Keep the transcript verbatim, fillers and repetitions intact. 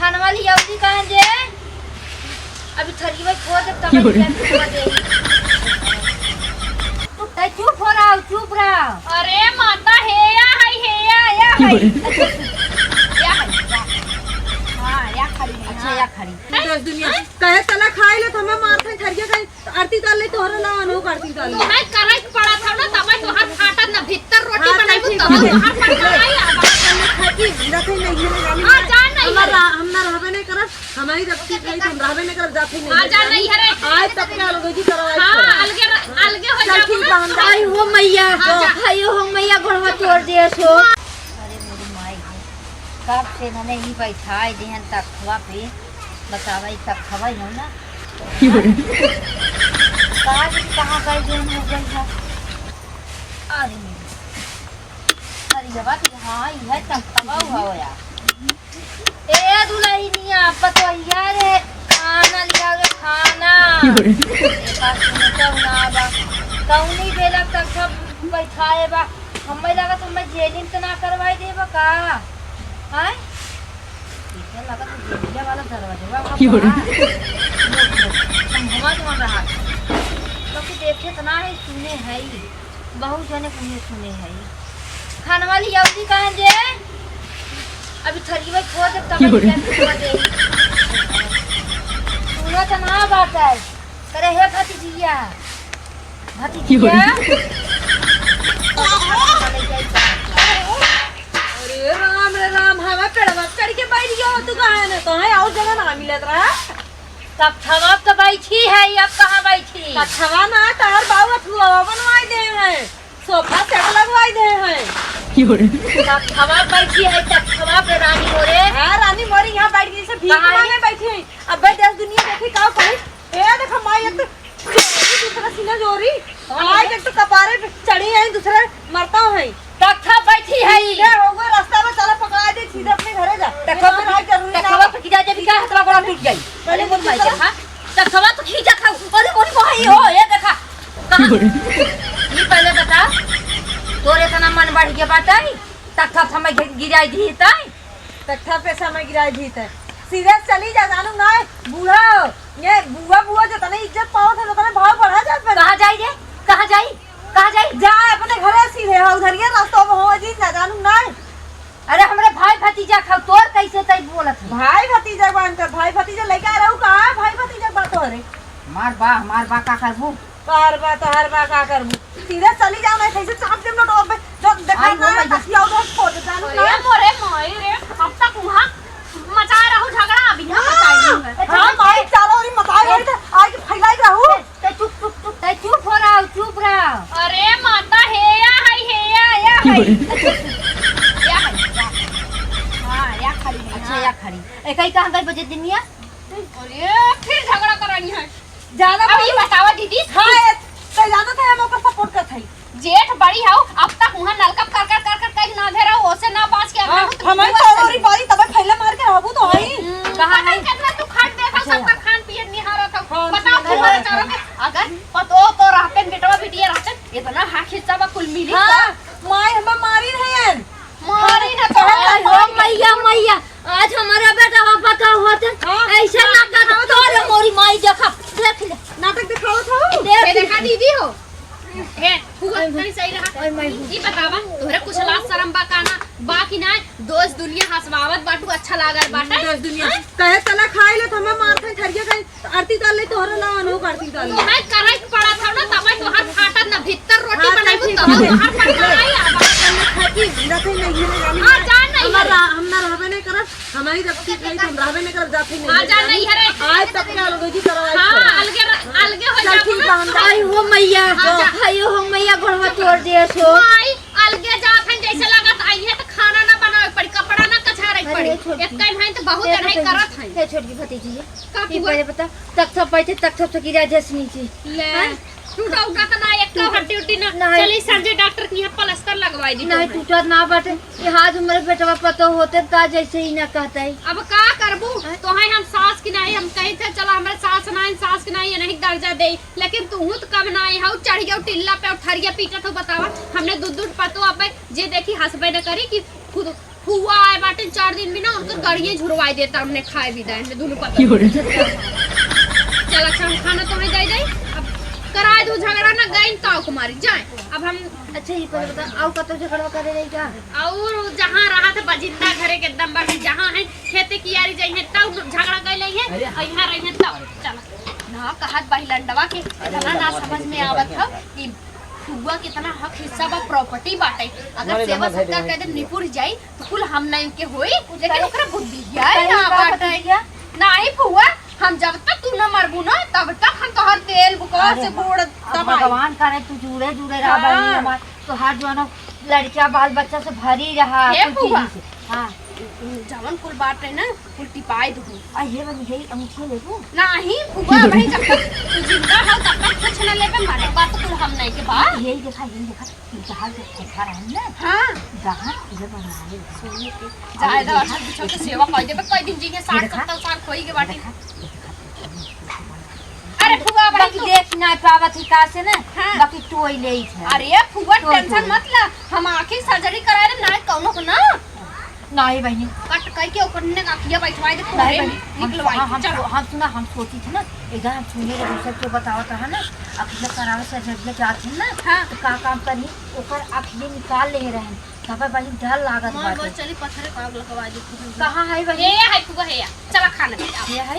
खाना वाली अउरी कहाँ जे? अभी थरिया में फोड़ दे, तब की हो रही? जाके फोड़ दे। तू चुप हो रहा, चुप रहा। अरे माता, हे या है, हे या, या की है। हो रही? या है, या। हाँ, या खड़ी है, अच्छा, हाँ। या खड़ी। दस दुनिया। कहे चला खाए ले, तो हमें मार खाए, थरिया खाए। आरती ताल ले तोहरा ना आनो आरती ताल ले। तोहर करे के पड़ा था ना, तब तोहर फाटत ना, भीतर रोटी हाँ, बनाई चल ठीक तो है। तोहर फाटत आई आ। चल खाती, रखे नहीं है, रानी हाँ, माँ। जा नहीं हमार है। रा-, हम ना रहबे नहीं करब, हमारी रखती खाई, हम रहबे नहीं करब, जाते नहीं हाँ, है, जा रानी। नहीं है रे। आज तक का रोजी करवाई हाँ, करब। अलगे र-, अलगे हो चल जाओ ठीक ना। बा, हम जा आई हो मैया, हाँ, जा। आई हो मैया, गोड़वा तोड़ दिया सो। अरे मेरी माई, कब से इन्होंने ही बैठाए दिहन तखवा पे, बतावा, ई तखवा ही हो ना। की हो रही? काज कहाँ गई, जौन हो गई है? अरे मेरी, अरे ये बात, हाँ, ई है तखवा हुआ हो यार। ए दुल्हनिया, पतोहिया रे, खाना लिया रे, खाना। की हो रही? एका सुनतौ ना बा। कौनी बेला तक सब बैठाए बा। हमें लगा तो मैं जेलिन त ना करवाई देबा का? हैं? इधर लगा तो जेलिया वाला दरवाजा बा, की हो रही? बा। हम हवा जवन रहा। तो कि देखे त ना है, सुने है। बहुत जने कुनिया सुने है। खाना वाली अउरी कहाँ जे? अभी थरिया में फोड़ दे, तब की हो रही? जाके फोड़ दे। सुना त ना बात है। करे हे भतीजिया। भतीजिया। की हो रही? अरे राम रे राम, हवा पेड़वा चढ़ के बैठ गया हो तू, कहाँ है ना? कहाँ है? और जगह ना मिलत रहा। तखवा तो बैठी है, अब कहाँ बैठी? तखवा ना, तहर बाबू अथुआ बनवाई दे हैं, सोफा सेट लगवाई दे हैं। की हो रही? तखवा बैठी है, तखवा पे रानी मोरे। हाँ, रानी मोरे यहाँ बैठ गई, जैसे भीख कहाँ है? मांगे बैठी है। अब भाई देश दुनिया देखी का कही। ए देखो माई, एक तो जोरी, दूसरा सीना जोरी। कौन है? आज एक तो कपारे पे चढ़ी है, दूसरा मरता है। तखा बैठी है। सीधे हो गए, रास्ता में चला, पकड़ा दे, सीधे अपने घरे जा। तखवा ये तो आज जरूरी ना तखवा है। पे गिरा जाबी का, हथवा गोड़ा टूट जाई। अरे मोर माई के, हाँ? तखवा तो खींचा खाऊ। अरे मोर मोहई हो, ये देखा। कहाँ? ये पहले बता, तोर इतना मन बढ़ गया बाटे, तखा समय गिराई दी तै? तखा पे समय गिराई दी तै? सीधे चली जा, जानू ना, बूढ़ा, ये बुआ, बुआ जितने इज्जत पावत है, उतने भाव बढ़ा जात बा। कहाँ जाई रे? कहाँ जाई? कहाँ जाई? जा अपने घरे सीधे, हाँ, उधरिए रास्ता में हो जी, ना जानू ना। अरे हमरे भाई भतीजा खाऊ, तोर कैसे तई बोलत है? भाई भतीजा बान कर, भाई भतीजा लेके आ रहू का? भाई भतीजा बात हो रे। मार बा, मार बा का करबू? तोहर बा, तोहर बा, का करबू? सीधे चली जाओ, नहीं कैसे चाप देम नोटवा पे। जो देखा अरे ना, वो मैं तकिया उधर फोड़ दे, जानू अरे ना। मोरे माई रे, अब तक वहाँ मचाए रहू झगड़ा, अब यहाँ मचाए रहू है। हाँ, माई, चारो ओरी मचाए रही तो आज फैलाई रहू। ते चुप, चुप, चुप, ते चुप हो रहा, चुप रहा। अरे माता, हे या है, हे या, या है। या है, या। हाँ, या खड़ी है, अच्छा, हाँ। या खड़ी। ए, कहीं कहाँ गई बजे दुनिया? अरे, फिर झगड़ा करानी है। ज्यादा अब ये बोली। बतावा दीदी। हाँ, ये तो जानत है, हम ओकर support करत हई। जेठ बड़ी हऊ, अब तक उहाँ नलका कर, कर, कर, कर, कर ना धे रहू, ओसे ना बाँच के हाँ, अगर तू हमारी हुआ तो चली। औरी बारी तबे फैले मार के रहबू तो हई। हम्म, कहाँ पता है? कितना तू खाट देत हऊ, अच्छा। सबका खान पियत निहारत हऊ। हाँ, बताओ, ठीक है। तुम्हारे कारण अगर पतो तो रहते, बेटवा बिटिया रहते, इतना हाँ खिस्सा बा कुल मिली हाँ, तो। माई हमें मारी रहन। मारी ना तो। अरे हो मैया, मैया, आज हमारा बेटवा पता होते, हाँ। ऐसे नाटक दिखाओ तो। तोरे मोरी माई देखा, देख ले। नाटक दिखाओ तो। देख ये ले। देखा दीदी हो। हे, हुआ अरे तनी सही रहा। अरे माई। ई बतावा, तोहरा कुछ लाज शरम बा का ना? बा कि ना? दोस्त दुनिया हंसवावत बाटू, अच्छा लागल बाटे। दोस्त दुनिया। हाँ? कहे चला खाए ले, तो हमें मार खाए, थरिया खाए। आरती ताल ले तोहरा ना आनो, आरती ताल ले। तोहर करे के पड़ा था ना, तब तोहर फाटत ना, भीतर रोटी हाँ, बनाई चल ठीक तब है। तोहर फाटत आई आबा। चल खाती, रखे नहीं है, रानी हाँ, माँ। जा नहीं हमार है। रा-, हम ना रहबे नहीं करब, हमारी रखती खाई, हम रहबे नहीं करब, जाते नहीं हाँ, है, जा रानी। नहीं है रे। आज तक का रोजी करवाई हाँ, करब। अलगे र-, अलगे हो चल जाबो ठीक ना। बा, हम जा- आई हो मैया, हाँ, जा। आई हो मैया, गोड़वा तोड़ दिया सो। माई, अलगे जात हन, जैसे लागत आई है तो खाना ना बनावे पड़ी, कपड़ा ना कछारे अरे पड़ी। छोटकी, एक टाइम है तो बहुत ये तो अढ़ाई सही। करत है। ये छोटकी भतीजी है। का ये हुआ? पहले बता, तख्ता पे थे, तख्ता से गिरा जैसे नीचे। ले, हैं? टूटा उटा तो ना, एक का हड्डी उड्डी ना। नहीं। चली संजय डॉक्टर के यहाँ प्लास्टर लगवाई दी नहीं, तोहरे। टूटा ना बाटे। ये हाथ हमारे बेटवा पतो होते ता जैसे ही ना कहता है। अब का करबू? हैं? तो है हम सास की नहीं, हम कही थे चला हमारे सास नहीं, सास की नहीं, ये नहीं दर्जा दे, लेकिन तू तो कम ना आई हऊ, चढ़ गयो टिल्ला पे और थरिया पीटत हो। बतावा, हमने दूध दूध पतो अब जे देखी हंसबे न करी कि खुद फुआ आए बाटे चार दिन में ना, उनकर गड़िये झुरवाई देता, हमने खाए भी दाए, हमने दोनों पता। की हो रही? चल, अच्छा, हम खाना तो नहीं दे दे, अब कराए दो झगड़ा ना, गइन ताव कुमारी, जाए। अब हम अच्छा, ये पहले बता, आओ कतो झगड़ा करे रही का? और जहाँ रहा था बजिंदा घरे के एकदम बाटे, जहाँ है खेते कियारी जाई है, तब झगड़ा कर ले है, अरे और यहाँ रही है तब। चल, ना कहत बहिलंडवा के इतना ना समझ में आवत है कि फुआ कितना हक हिस्सा बा, प्रॉपर्टी बाटे। अगर सेवा सत्कार कर दे निपुर जाई तो कुल हम नहीं के होई, लेकिन ओकरा बुद्धि है ना बाटे। नहीं फुआ, हम जब तक तू न मरबू ना, तब तक हम तोहर तेल बुकवा से बूड़ दबाई। भगवान करे तू जुड़े जुड़े रहा बहिनी हमार, तोहार जो है ना लड़किया बाल बच्चा से भरी रहा। हे फुआ। हाँ। जवन कुल बात है ना, कुल टिपाई दू। आ ये बनी, यही अंगूठी लेबू? नहीं फुआ, भाई जब तक तू जिंदा हो तब तक कुछ न लेबे, मारे बात कुल हम नहीं के बा। यही देखा, यही देखा, तू जहाँ जो खोखा रहे ना। हाँ। जहाँ ये बनवाए। सोने के। जाए दा, अच्छा कुछ के सेवा कर देबे, कई दिन जी के साठ सत्तर साल खोई के बाटी। अरे फुआ, बाकी देख ना पावत ही का से ना, हाँ। बाकी टोई ले ही है। अरे फुआ, टेंशन मत ला, हम आँखी सर्जरी कराए ना, कौनो को ना। नहीं बहिनी। कट कई के ओकर ने आँखिया बैठवाए दे, तोरे निकलवाए दे। हम हम सुना, हम सोची थी ना, इधर हम सुने रहे, दूसर के बतावत रहा ना, आँखिया करावे सर्जरी जात ही ना, हाँ। तो का काम करी, ओकर आँखिया निकाल ले रहे, तब बहिनी डर लागत बाटे। चली पत्थरे को आग लगवा दे। कहाँ है बहिनी? हे है फुआ, हे, चला खाना खा। ये है।